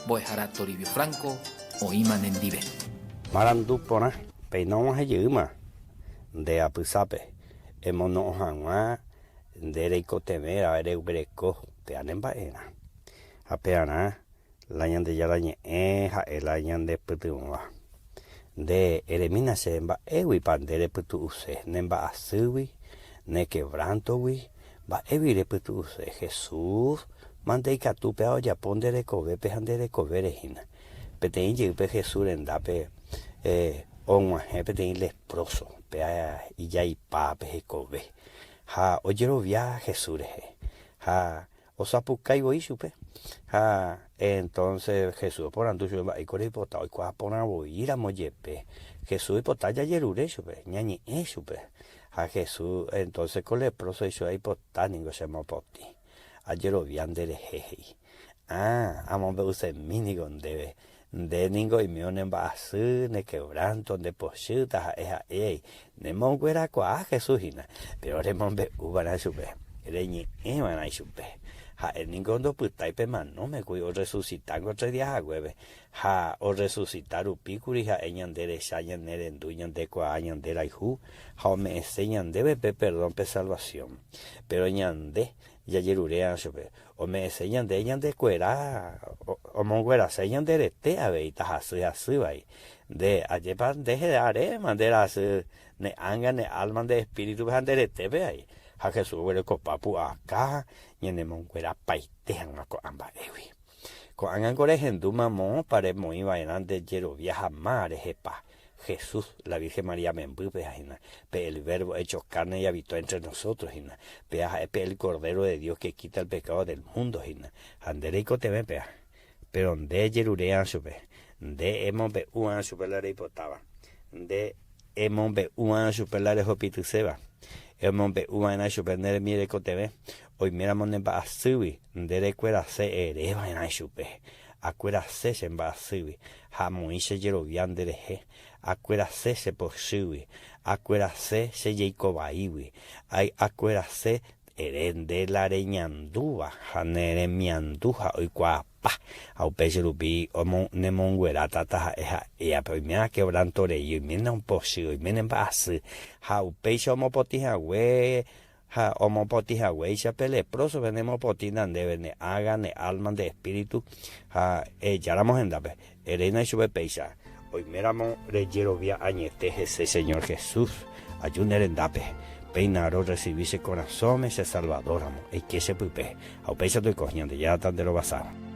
Mbo'ehára Toribio Franco oĩma nendive. Marandu porã, péina og̃uahẽ jeýma nde apysápe, emono'õ hag̃ua nde reikotevẽ reguereko péa ne mba'erã. Ha pearã la Ñandejára Ñe'ẽ ha'e la ñandepytyvõva. Nde eremína che mba'éguipa nde repytu'use, ne mba'asýgui, ne kevrántogui, mba'égui repytu'use. Jesús mante ikatu péva ojapo nde rekovépe ha nde rekovére hína. Peteĩ jeýpe Jesús rendápe og̃uahẽ peteĩ lepróso, péva ijaipápe hekove, ha ojerovia Jesús rehe. Ha Osapukái voi chupe. Ha entónse Jesús oporandu chupe mba'éiko reipota, oikuaa porã voi ramo jepe. Jesús oipota jajerure chupe, ñañe'ẽ chupe. Ha Jesús entónse ko lepróso he'i chupe, Aipota ningo chemopotĩ, ajerovia nderehe, he'i. Ah, amombe'usemi niko ndéve, nde ningo oimérõ ne mba'asy, ne quebranto, nde pochy, taha'e ha'éai, nemonguerakuaa Jesús hína, péro remombe'u va'erã chupe, reñe'ẽ va'erã ichupe. Ha'e ningo ndopytái pe manóme kuri orresusitángo tres días haguépe, ha orresusita rupi kuri ha'e ñande recha, ñane rendu, ñande kuaa, ñande rayhu, ha ome'ẽse ñandéve pe perdón, pe salvación. Péro ñande jajeruréva chupe, Ome'ẽse ñande ñandekuera, omonguerase ñande rete avei tahasy hasývai. Nde, ajépa nde aréma nde rasy ne ánga, ne álma, nde espíritupe ha nde retépe ai. Ha Jesús oguerekopa pu'aka ñanemonguerapaite hag̃ua ko'ã mba'égui. Ko'ág̃a ko rehendúma moõpa remoĩ va'erã nde jerovia ha máva rehepa. Jesús, la Virgen María membýpe ha hína, pe el Verbo hecho carne y habitó entre nosotros hína, péa ha'e pe el Cordero de Dios que quita el pecado del mundo hína, ha nde reikotevẽ péa. Péro nde ejerure'ã chupe, nde emombe'u'ã chupe la reipotáva, nde emombe'u'ã chupe la rehopityséva, emombe'uva'erã chupe ne remirekotevẽ, oiméramo ne mba'asýgui nde rekuerase ereva'erã ichupe, Akuerase che mba'asýgui, ha amoĩ che jerovia nde rehe, akuerase che pochýgui, akuerase che jeiko vaígui, akuerase ere nde la reñandúva ha ne remiandu ha oikuaapa, ha upéicha rupi nemongueráta taha'e ha'éape, oiméva quebranto rei, oiméne ompochy, oiméne mba'asy, ha upéicha omopotĩ hague Ha omopotĩ haguéicha pe leprósope nemopotĩta ndéve ne ága, ne álma, nde espíritu, ha ehejáramo hendápe, eréna ichupe péicha, Oiméramo rejerovia añete hese Señor Jesús, aju ne rendápe, péina rorresivi che korasõme che Salvador ramo, eike che pype, ha upéicha toiko, Ñandejára tanderovasa.